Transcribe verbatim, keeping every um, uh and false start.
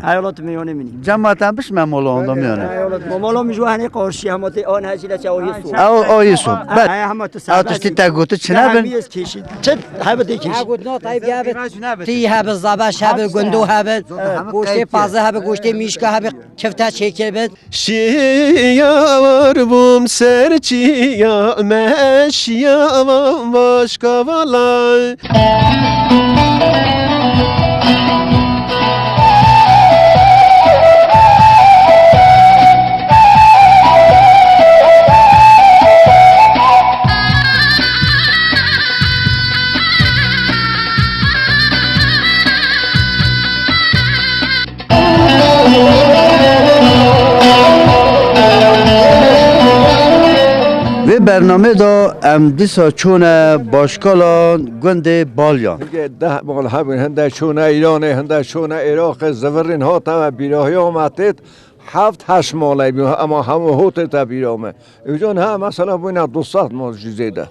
Hayolot miyone mini. Cemata bişme molo onda miyone. Hayolot momolo mi juhane qorşi hamate on hajile çawo hisu. Ew o yiso. Bet. Ay hamate Ew tiştî te gotu çi nebin? Hemiz keşi. Çet hebe de keşi. Hegud no tayb gebe. Tî hebe, zabaş hebe, gundo hebe. Goştê paze hebe, goştê mişka hebe. Kefta çekir bit. Şiyawar bûm ser çiya me şiyavan başka vala. Vê bernamê de em dîsa çûne başkalan gundê Balyan. Hingê deh mal hebin, hinde çûne Îranê, hinde çûne Iraqê, zivirîn hate ve bîrahiya me têt heft heşt malê bû, ema hemû hotê te bîra me. Îcan ha mesela bûne du sed mal jî zêde.